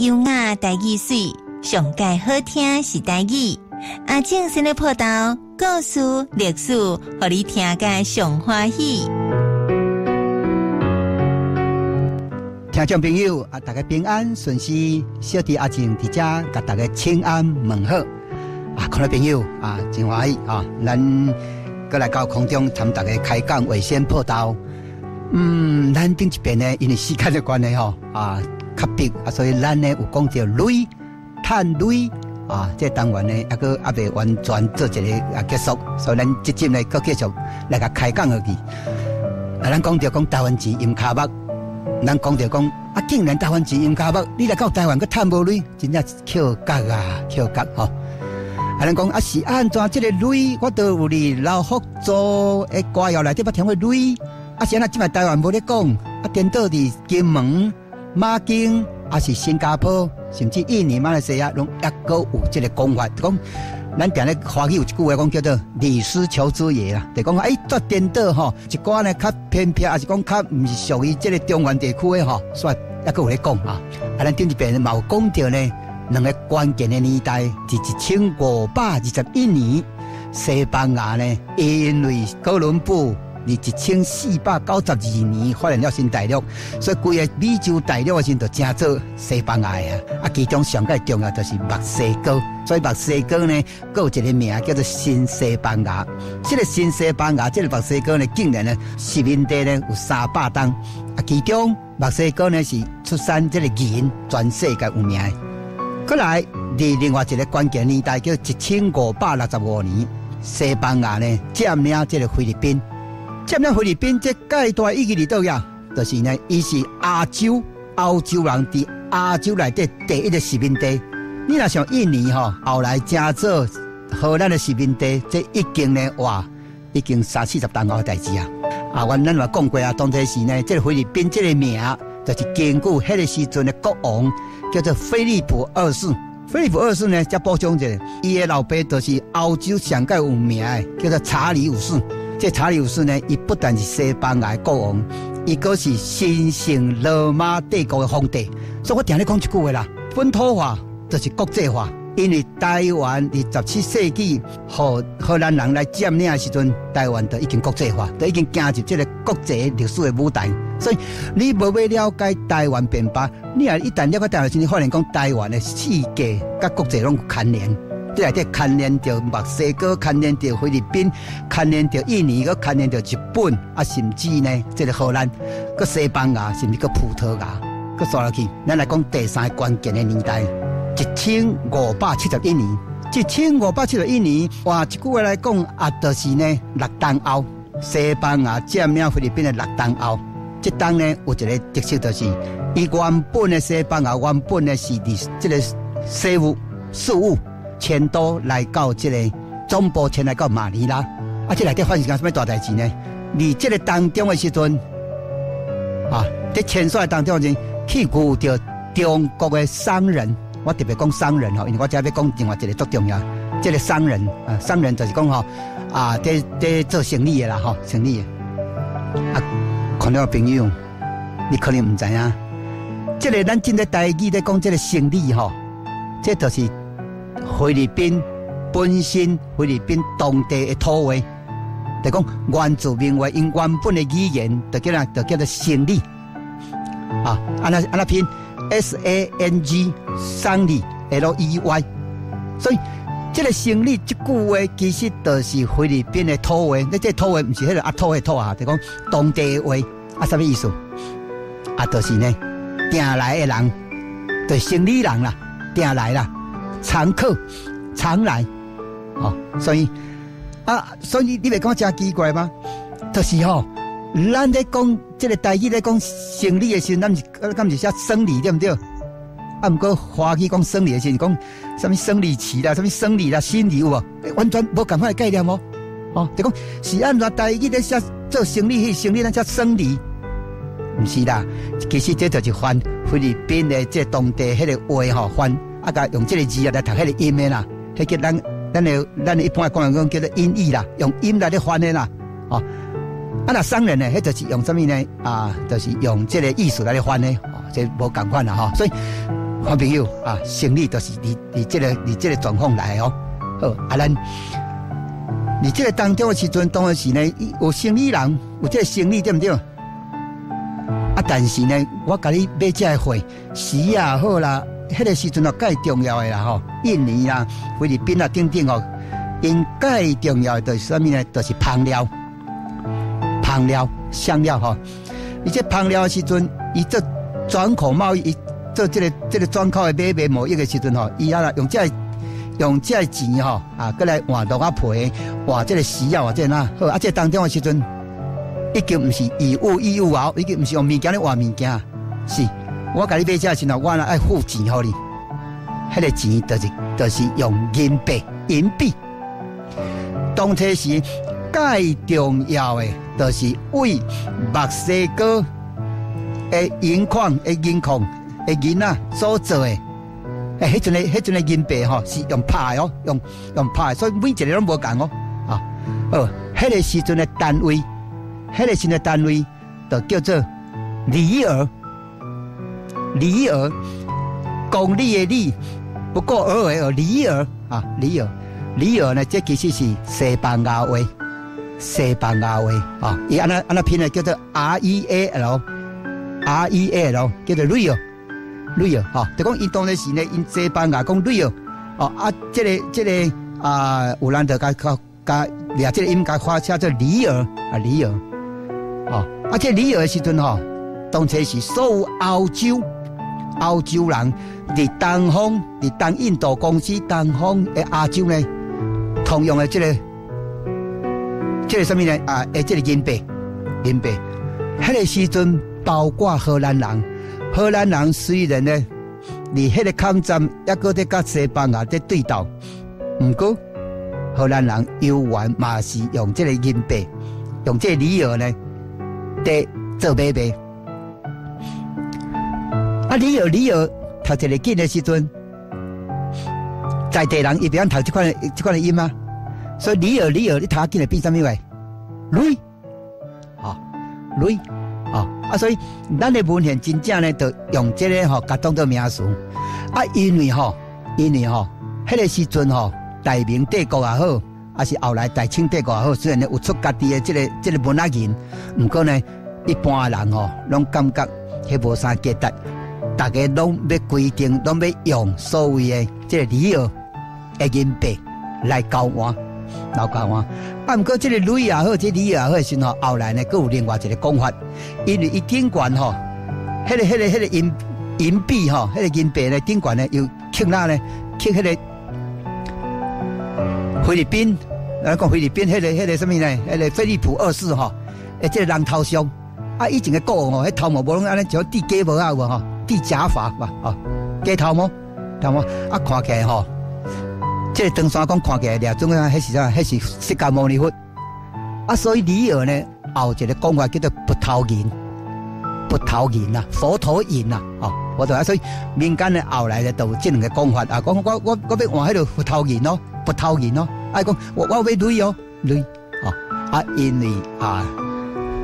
優雅，台語媠，上蓋好聽是台語。阿正先咧報道故事、歷史，予你聽甲上歡喜。聽眾朋友啊，大家平安順遂，小弟阿正佇遮共大家請安問好。啊，看眾朋友啊，真歡喜啊，咱閣來到空中參大家開講話先報道。咱頂一遍呢，因為時間的關係吼，啊，較迫啊，所以咱呢有講著鐳、趁鐳啊，這個單元呢，猶閣猶未完全做一個啊結束，所以咱這集呢，閣繼續來共開講落去。啊，咱講著講台灣錢淹跤目，咱講著講啊，竟然台灣錢淹跤目，你來到台灣閣趁無鐳，真正抾角啊，抾角吼。啊，咱講啊是按怎這個鐳，我都有佇老福州的歌謠內底捌聽過鐳。啊是按怎這擺台灣無咧講，啊顛倒佇金門、馬經，抑是新加坡，甚至印尼、馬來西亞，攏猶閣有這個講法，就講咱定咧華語有一句話講叫做“李斯求諸爺”啦，就講欸，煞顛倒吼，一寡呢較偏僻，抑是講較毋是屬於這個中原地區的吼，煞猶閣有咧講啊。啊，咱頂一遍嘛有講著呢，兩個關鍵的年代，佇1521年，西班牙呢，因為哥倫布佇1492年發現了新大陸，所以規個美洲大陸的時陣就稱做西班牙的啊。啊，其中上蓋重要就是墨西哥，所以墨西哥呢，閣有一個名叫做新西班牙。這個新西班牙，這個墨西哥呢，竟然呢殖民地呢有300棟。啊，其中墨西哥呢是出產這個銀，全世界有名的。閣來，佇另外一個關鍵年代叫1565年，西班牙呢佔領這個菲律賓，佔領菲律賓這蓋大意義佇佗呀？就是呢，伊是亞洲歐洲人佇亞洲內底第一個殖民地。你若像印尼吼，後來成做荷蘭的殖民地，這已經呢哇，已經三四十年後的代誌啊！啊，阮咱嘛講過啊，當初時呢，這個菲律賓這個名，就是根據彼個時陣的國王叫做菲利普二世。菲利普二世呢，才補充一下，伊的老爸就是歐洲上蓋有名的，叫做查理五世。這查理五世呢，伊不但是西班牙的國王，伊閣是神聖羅馬帝國的皇帝。所以我定咧講一句話啦，本土化就是國際化。因為台灣佇17世紀，予荷蘭人來佔領的時陣，台灣就已經國際化，就已經行入這個國際歷史的舞台。所以你無欲了解台灣變化，你若一旦了解台灣時，你發現講台灣的世界佮國際攏有牽連。這內底牽連著墨西哥，牽連著菲律賓，牽連著印尼，閣牽連著日本，啊，甚至呢，這個荷蘭，閣西班牙，甚至閣葡萄牙，閣煞落去。咱來講第三個關鍵的年代。1571年，1571年，換一句話來講，啊，就是呢，六冬後，西班牙佔領菲律賓的六冬後，這冬呢有一個特色，就是伊原本的西班牙原本呢是佇這個西武、宿霧遷都來到這個總部遷來到馬尼拉，啊，這內底發生啥物大代誌呢？佇這個當中的時陣，啊，佇遷徙當中時，去遇著中國的商人。我特別講商人吼，因為我這欲講另外一個足重要，這個商人啊，商人就是講吼啊，佇佇做生意的啦吼，生意的。啊，看著朋友，你可能毋知影，這個咱正咧台語咧講這個生理吼，這就是菲律賓本身菲律賓當地的土話，就講原住民話，𪜶原本的語言就叫啥？就叫做生理。啊，按怎按怎拼？S A N G 桑里 L E Y，所以這個生理這句話其實就是菲律賓的土話。你這土話毋是彼個阿土的土啊，就講當地話啊，啥物意思？啊，就是呢，定來的人，就是生理人啦，定來啦，常客，常來，哦，所以啊，所以你袂感覺真奇怪嗎？就是吼。咱咧講這個台語咧講生理的時陣，咱是敢是寫生理對毋對？啊，毋過華語講生理的時陣，講啥物生理期啦，啥物生理啦、心理有無？完全無仝款的概念哦。哦，就講是按怎台語咧寫做生理，彼生理咱寫生理，毋是啦。其實這就是翻菲律賓的這當地彼個話吼，翻啊，共用這個字啊來讀彼個音的啦。彼叫咱咱的咱一般講講叫做音譯啦，用音來咧翻的啦，哦。啊，若商人呢，彼就是用啥物呢？啊，就是用這個意思來咧翻的，哦，這無仝款啦吼。所以好朋友啊，生理就是佇這個狀況來哦。好，啊，咱佇這個當中的時陣，當然是呢，有生理人有這個生理對毋對？啊，但是呢，我共你買這个貨，時也好啦，彼個時陣哦，蓋重要的啦吼，印尼啦、菲律賓啊等等哦，𪜶蓋重要的就是啥物呢？就是香料、香料、香料吼。伊這香料的時陣，伊做轉口貿易，伊做這個轉口的買賣貿易的時陣吼，伊啊用這個錢吼啊，閣來換鹿仔皮，換這個時仔，換這個哪好啊？這當中的時陣，已經毋是以物易物啊，已經毋是用物件咧換物件，是我共你買這時陣，我若愛付錢予你，彼個錢就是用銀幣，銀幣。當初時蓋重要的，就是為墨西哥的銀礦的銀礦的銀仔所做的。欸，彼陣的銀幣吼是用拍的哦，用拍的，所以每一个攏無仝哦。啊，好，彼個時陣的單位，彼個時陣的單位就叫做里爾，里爾，公里的里，不過爾的爾，里爾啊，里爾，里爾呢，這其實是西班牙話，西班牙話啊，伊按呢按呢拼的叫做 R E A L，R E A L，叫做 real。real 吼，就講𪜶當時呢，𪜶西班牙講 real 哦啊，這個啊，有人就共共共掠這個音共發寫做里爾啊，里爾哦，啊，這里爾的時陣吼，當初是所有歐洲人佇東方、佇東印度公司東方的亞洲呢，通用的這個啥物呢？啊，的這個銀幣，銀幣，彼個時陣包括荷蘭人。荷蘭人雖然呢，佇彼個抗戰猶閣佇佮西班牙佇對鬥，毋過荷蘭人猶原嘛是用這個銀幣，用這個里爾呢，佇做買賣。啊，里爾里爾讀一个緊的時陣，在地人伊袂曉讀這款的音啊，所以里爾里爾你讀緊會變啥物話？鐳，吼，鐳。哦，啊，所以咱的文獻真正呢，就用這個吼，共當做名詞。啊，因為吼，彼個時陣吼，大明帝國也好，抑是後來大清帝國也好，雖然呢有出家己的這個文仔銀，毋過呢，一般的人吼，攏感覺彼無啥價值，逐家攏欲規定，攏欲用所謂的這個里爾的銀幣來交換。來交換，啊，毋過這個鐳也好，這個里爾也好，時吼，後來呢，閣有另外一個講法，因為伊頂懸吼，彼個銀幣吼，彼個銀幣呢，頂懸呢，又刻哪呢？刻彼個菲律賓，咱講菲律賓彼個啥物呢？彼個菲利普二世吼，欸，這個人頭像，啊，以前的國王吼，彼頭毛無攏按呢像戴假帽仔有無吼？戴假髮吧，吼，假頭毛，頭毛，啊，看起來吼。這個唐山講看起來掠準啊，彼是啥？彼是釋迦牟尼佛。啊，所以里爾呢，也有一個講法叫做佛頭銀，佛頭銀啊，佛頭銀啊，哦，佛頭啊，所以民間呢後來呢，就有這兩個講法啊，講我欲換彼个佛頭銀咯，佛頭銀咯，啊講我欲鐳哦，鐳，哦，啊，因為啊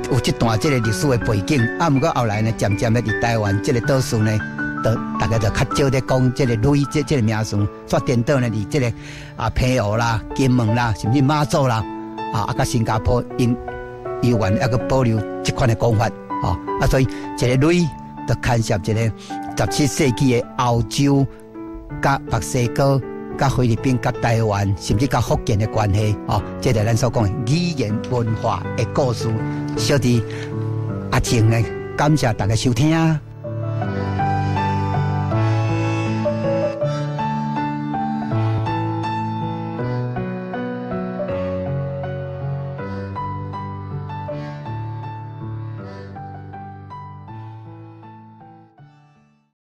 有這段這個歷史的背景，啊，毋過後來呢，漸漸的佇台灣這個島嶼呢，就逐家就較少咧講這個鐳這個名詞，煞顛倒呢，佇這個啊澎湖啦、金門啦，甚至馬祖啦，啊，佮新加坡，𪜶猶原猶閣保留這款的講法，吼啊，所以一个鐳就牽涉一個17世紀的歐洲、佮墨西哥、佮菲律賓、佮台灣，甚至佮福建的關係，哦，這就是咱所講的語言文化的故事。小弟阿靜呢，感謝大家收聽。